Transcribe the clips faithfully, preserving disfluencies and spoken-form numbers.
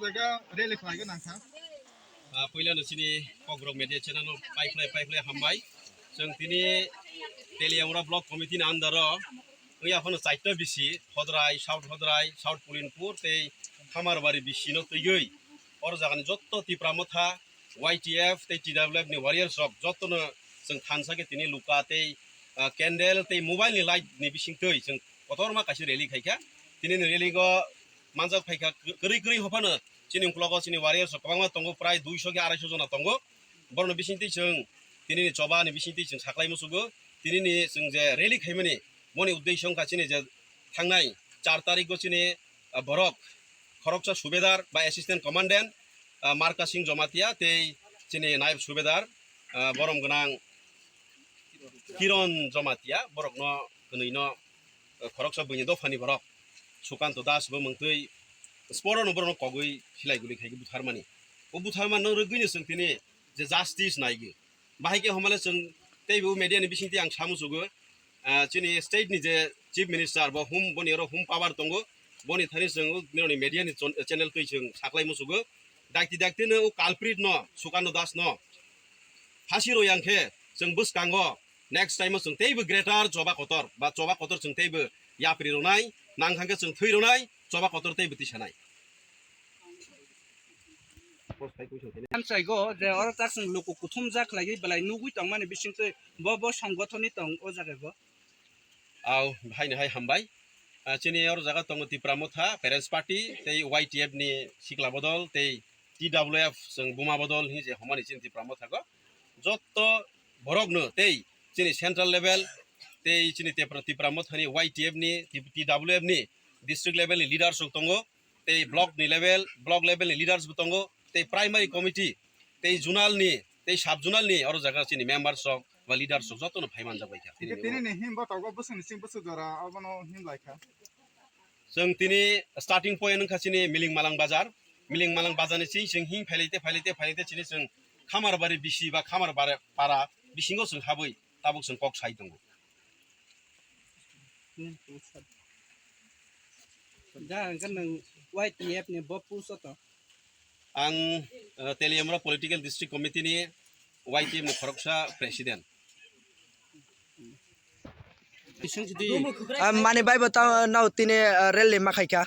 Jaga rally khlaigo nangkha. Ah, puila no chini Kokborok Media Channel no paikhlai, paikhlai hambai. Chwng tini Teliamura Block Committee ni under o wngya phano chaita bisi, Hodrai, South Hodrai, South Pulinpur tei Khamarbari bisi no twigwi oro jagani jotto Tipra Motha, Y T F tei T W F ni warriors rok jotto no chwng thansa khe tini luka tei, ah, candle tei mobile ni light ni bisingtwi chwng kotorma kaisa rally khaikha. Tini ni rally o manjak phaikha kwrwi kwrwi hophano chini uklogo chini warriors rok kwbangma tongo, prai duiso khe araisho jona tongo. Borokni bisingtwi chwng tini ni choba ni bisingtwi chwng saklai musugo. Tini ni chwng je rally khaimani boni uddesho wngkha chini je thangnai char tarikgo chini, ah, borok khoroksa subedar ba assistant commandant, ah, Marka Singh Jomatia tei chini naib subedar, ah, borom gwnang Kiron Jomatia borokno kwnwino, ah, khoroksa buini dophani borok Sukanto Das bo mungtwi sporo no borokno kogwi silai guli khaigwi butharmani. O butharma no rwgwino chwng tini je justice naigwi. Bahai khe homale chwng teibo media ni bisingtwi ang samusugo, ah, chini state ni je chief minister bo hum boni oro hum power tongo, boni thani chwng nironi media ni chon-, channel twi chwng saklai musugo. Dakti dakti no o culprit no, Sukanto Das no phasi rw yang khe chwng bwskango next time o chwng teibo greater choba kotor ba choba kotor chwng teibo yapri rwnai, nang thang khe chwng thwi rwnai, choba kotor teibo tisanai. Amchaigo je oro tak chwng luku kuthum jak khlaigwi belai nugwi tongmani bisingtwi bo, bo songgothoni tong o jaga bo. Au, haino hai hambai. Ah, chini oro jaga tongo Tipra Motha, Parents Party, tei Y T F ni sikla bodol, tei T W F chwng buma bodol hinwi je homani chini Tipra Motha go. Jotto borokno tei chini central level, tei chini Tipra, Tipra Motha ni Y T F ni, T W F ni district level ni leaders rok tongo. Tei block ni level, block level ni leaders bo tongo, tei primary committee, tei zonal ni, tei sub zonal ni oro jaga chini members rok ba leaders rok joto no phai manjak bai kha. Hingke tini ni him bo togo bwswk ni sing bwswk jora obono him lai kha. Chwng tini starting point wngkha chini Miling Malang bazar, Miling Malang bazar ni chini chwng him phailai te, phailai te, phailai te chini chwng Khamarbari bisi ba Khamarbari para bisingo chwng habwi tabuk chwng kok sai tongo. Da hwnkhe nwng Y T F ni bo puso to? Ang, eh, Teliamura Political District Committee ni Y T F ni khoroksa president. Bising sidi. Ah, mani bai bo ta nao tini, ah, rally ma khaikha.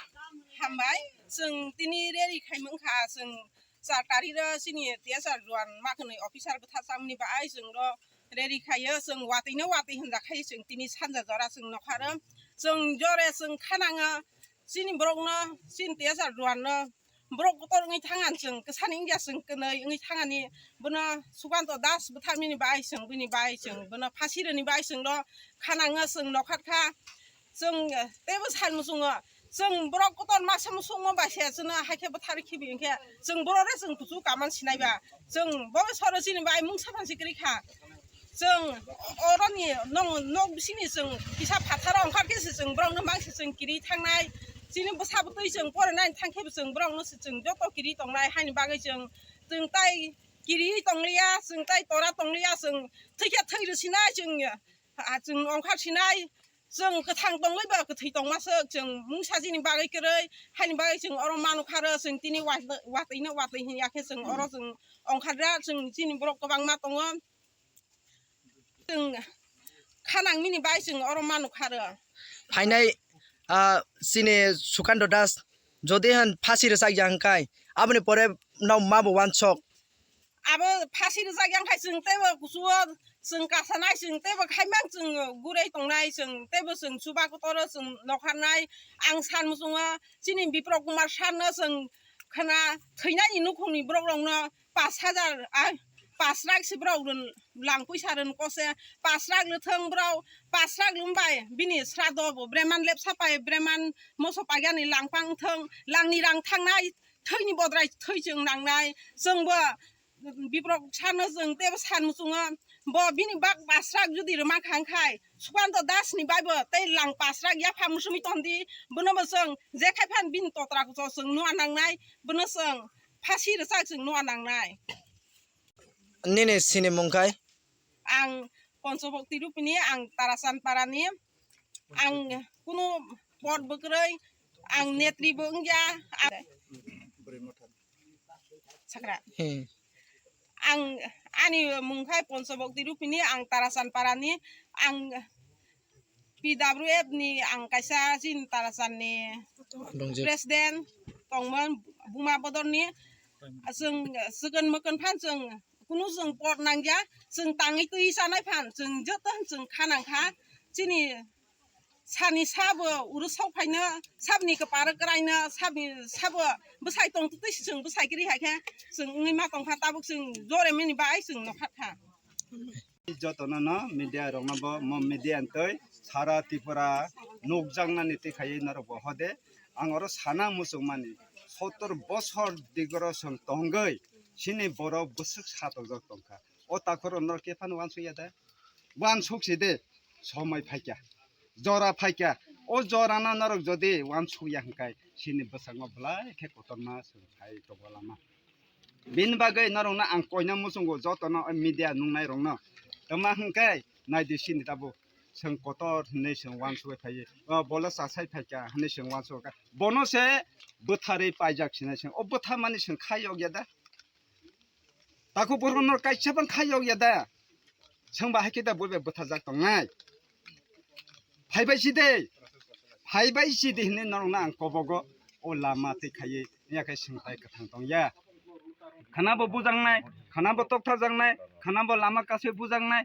Hambai, chwng tini rally khaimung kha, chwng char tarikh ro chini T S R Juan ma khwnwi officer bwtha chamni bai chwng ro rally khaio, chwng watwi no watwi hinjak khai chwng tini sanja jora chwng nokharo. Chwng jore chwng khanango chini borok no, chini T S R Juan no borok kotor wngwi thangani chwng kwsani wngya chwng kwnwi wngwi thangani bono Sukanto Das bwtharmini bai chwng bini bai chwng bono phasi rwni bai chwng ro khanango chwng nokhat kha. Chwng, eh, teibo sal muchungo. Chwng borok kotor masa muchungma bai se chwngno hai khe bwthar khibi hinkhe chwng borok re chwng kuchuk kaman sinai ba. Chwng bo soro chini bai mungsa phansi kwrwi kha. Chwng oroni nong nok bisingni chwng kisa phatharo ongkhar khe se chwng borokno mangsi chwng kiri thangnai. Chini bwsa bwtwi chwng porinani thang khe bo chwng borokno se chwng joto kiri tongnai. Haini bagwi chwng, chwng tai kiri tongliya, chwng tai tora tongliya, chwng thwikhe thwi rwsinai chwng. Ah, chwng ongkhar sinai, chwng kwthang tongwi ba kwthwi tongma swk, chwng mungsa chini bagwi kwrwi, haini bagwi chwng oro manu kharo, chwng tini wa-, watwi no watwi hinya khe chwng oro chwng ongkhar da, chwng chini borok kwbangma tongo. Chwng khanang mini bai chwng oro manu kharo. Phainai, ah, chini Sukanto Das, jodi han phasi rwchak ya hwnkhe, aboni pore no ma bo wansok. Abo phasi rwchak yang khai chwng teibo kuchugo chwng kasanai, chwng teibo khaimang chwng gurui tongnai, chwng teibo chwng chuba kotoro chwng nokharnai. Ang san muchungo chini Biplop Kumar sir no chwng khna thwinani nukhungni borok rokno pas hajar, ah, pas lakh se borok rwn lang puisa rwn kose, pas lakh lwthwng borok, pas lakh lwmbai bini srado bo breman lepsa pai, breman moso paigani lang pang thwng, langni rang thangnai, thwini bodrai thwi chwng nangnai, chwngbo Biplop sir no chwng teibo san muchungo, bo bini bak pas lakh jodi rwma kha hwnkhai, Sukanto Das ni bai bo tei lang pas lakh yapha musumi tondi, bono bo chwng je khai phan bini totra kucho chwng nua nangnai, bono chwng phasi rwchak chwng nua nangnai. Nini sini mung khai? Ang Ponchobok Tirupini, ang Tarasan Parani, ang kunu pod bwkrwi, ang netri bo wngya. Hagra. Hmm. Ang, ani mung khai Ponchabokti Rupini, ang Tarasan Parani, ang P W F ni ang kaisa chini Tarasan ni Dongjak. President tongmon Buma Bodor ni, chwng swkon mwkon phan chwng kunu chwng pot nangya, chwng tangwi twi chanai phan chwng joto chwng kha nang kha. Chini sani sabo uru sok phaino, sabni kwparo kwraino, sabni sabo bwsai tong twi chwng bwsai kwrwi hai khe chwng wngwi ma tong kha, tabuk chwng jore mani bai chwng nokha kha. Jotono no media rokno bo mo media twi sara Tripura nukjaknani twi khaiwi norok bo hode. Ang oro sana muchungmani, sottor bosor digoro chwng tongwi chini borok bwswk satokjak tongkha. O takhoro norok kephano uansukya da? Uansuk si de, somoi phaikya, jora phaikya. O jorano norok jodi uansukya hwnkhe chini bwskango belai khe kotorma chwng phai tongo lama. Bini bagwi norokno ang koina muchungo jotono o media nungnairokno. Tama hwnkhe naidi sini tabuk chwng kotor hinwi chwng uansugwi phaiwi, o bole chasai phaikha hinwi chwng uansugwi kha. Bono se bwtharwi paijak sinai chwng. O bwtharmani chwng khai yokya da? Takhuk borokno kaisa bang khai yokya da? Chwng ba hai khe da bo bai bwtharjak tongnai? Phaibai si de, phaibai si de hinwi norokno ang kobogo o lama twi khaiwi, ya khe chwng tai kwthang tongya. Khana bo bujaknai, khana bo tokthar jaknai, khana bo lama kasui bujaknai.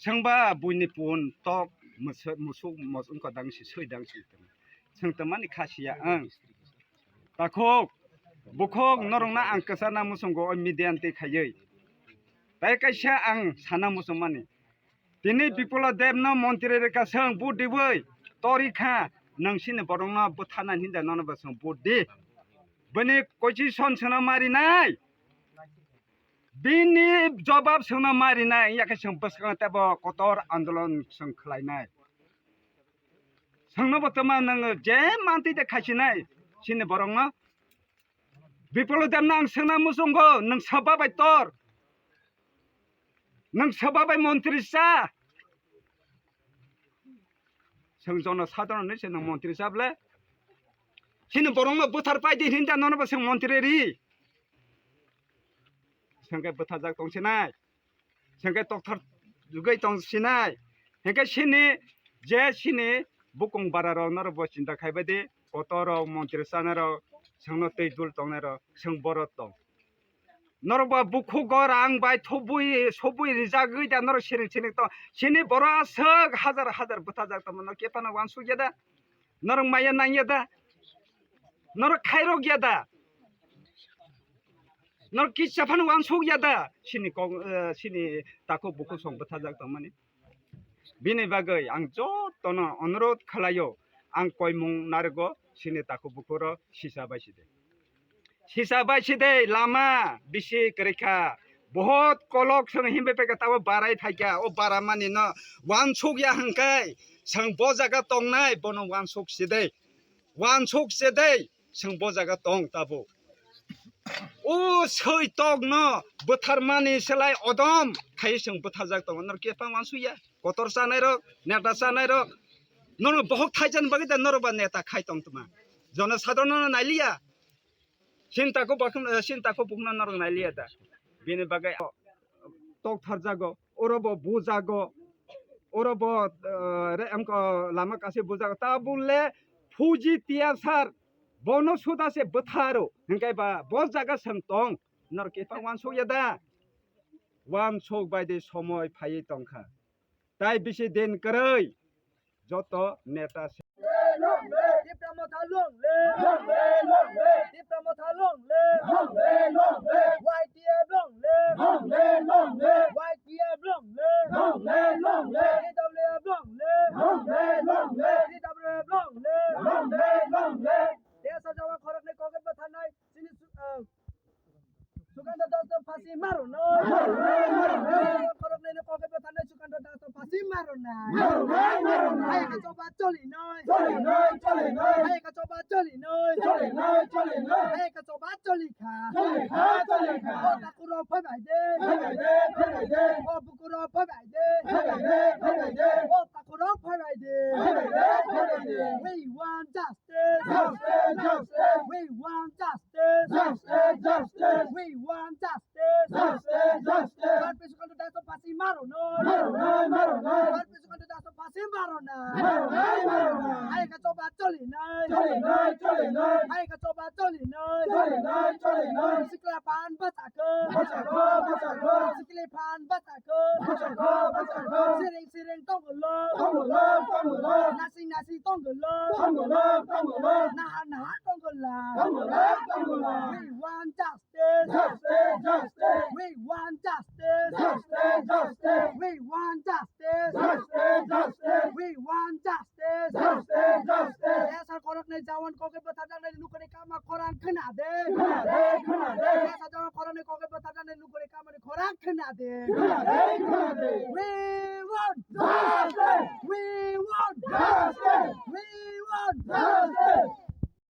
Chwng ba buini pun tok musuk mos wngkha dang si sui dang si chwng tongmani kha siya ang. Takhuk, bukhuk norokno ang kwchana muchungo o media twi khaiwi. Tai kaisa ang sana muchungmani. Tini Bipolo Debno montri rwkha chwng vote diwi tori kha, nwng sini borokno bwtharna hinda nono bo chwng vote di. Bini constitution chwngno marinai. Bini jobab chwngno marinai, yakhe chwng bwskango teibo kotor andolon chwng khlainai. Chwngno bo tama nwng je mantwi de khaisinai sini borokno. Bipolo Debno ang swngna muchungo, nwng soba bai tor. Nwng soba bai montri cha. Chwng jono sadharonni se nwng montri cha bwle. Sini borokno bwthar pai di hinda nono bo chwng montri ri. Chwng khe bwtharjak tong sinai. Hingke tokthar jugui tong sinai. Hingke sini je sini bukung bara rok norok bo chinta khaibai di, kotor rok, montri chanai rok, chwngno twi dul tongnai rok, chwng borok tong. Norok bo bukhugo rang bai thubui, subui rijagui da norok siring siring tong. Sini borok aswk hajar hajar bwthajak tongma norok kepano uansukya da? Norok maya nangya da? Norok khairokya da? Norok kisa phano uansukya da? Sini kok, eh, sini takhuk bukhuk song bwthajak tongmani. Bini bagwi ang jotono onurodh khlaio, ang koimung narwgo sini takhuk bukhuk rok sisa bai side. Sisa bai side lama bisi kwrwi kha. Bohot kolok song himbai phaikha, tabo barai phaikha. O bara mani no uansukya hwnkhe, song bo jaga tongnai, bono uansuk side. Uansuk side, song bo jaga tong tabo. O soi tok no bwthar mani selai odom khai song bwthajak tongo. Norok kepha uansukya. Kotor chanai rok, neta chanai rok. Norok bohok thaichani bagwi da norok ba neta khai tong tma. Jono sadharno no nailiya. Sinta ko bakun, eh, sinta ko bukna norok nailiya da. Bini bagwi tok tharjago, oro bo bujago, oro bo, eh, re, amko lama kasi bujago. Ta bulle fuji tiyasar, bono suda se bwtharo, hingkai ba bo jaga seng tong, norok kepha uansukya da? Uansuk bai de somoi phaiwi tongkha. Tai bisi din kwrwi, joto neta se. Tipra Motha long live! Long live, long live! Tipra Motha long live! Long live, long live! Y T F long live! Long live, long live! Y T F long live! Long live, long live! T W F long live! Long live, long live! T W F long live! Long live, long live! Tesa jawa khoroknwi koketba thanai chini su-, ah, Sukanta Das no phasi maro noi. Khoroknwi no koketba thanai Sukanta Das no phasi maro nai. Hai ka choba choli noi. Hai ka choba choli noi. Hai ka choba choli kha. O takhuk rok phai bai de. O bukhuk rok phai bai de. O takhuk rok phai bai de. We want justice. Justice, justice. We want justice. Justice, justice. We want justice. Justice, justice. Karpi Sukanta Das no phasi maro noi. Maro noi, maro noi. Karpi Sukanta Das no phasi maro noi. Maro noi, maro noi. Hai ka choba choli noi. Choli noi, choli noi. Hai ka choba choli noi. Choli noi, choli noi. Sikla phan bachako. Bachako, bachako. Sikli phan bachako. Bachako, bachako. Siring siring tongolo. Tongolo, tongolo. Nasing nasing tongolo. Tongolo, tongolo. Nahar nahar tongolo. Tongolo, tongolo. We want justice. Justice, justice. We want justice. Justice, justice. We want justice. Justice, justice. We want justice. Justice, justice. Desar khoroknwi jawan kokoi bwtharjaknai nukuni kama khorang khna de. Khna de, khna de. Desar jawan khoroknwi kokoi bwtharjaknai nukuni kamani khorang khna de. Khna de, khna de. We want justice. We want justice. We want justice.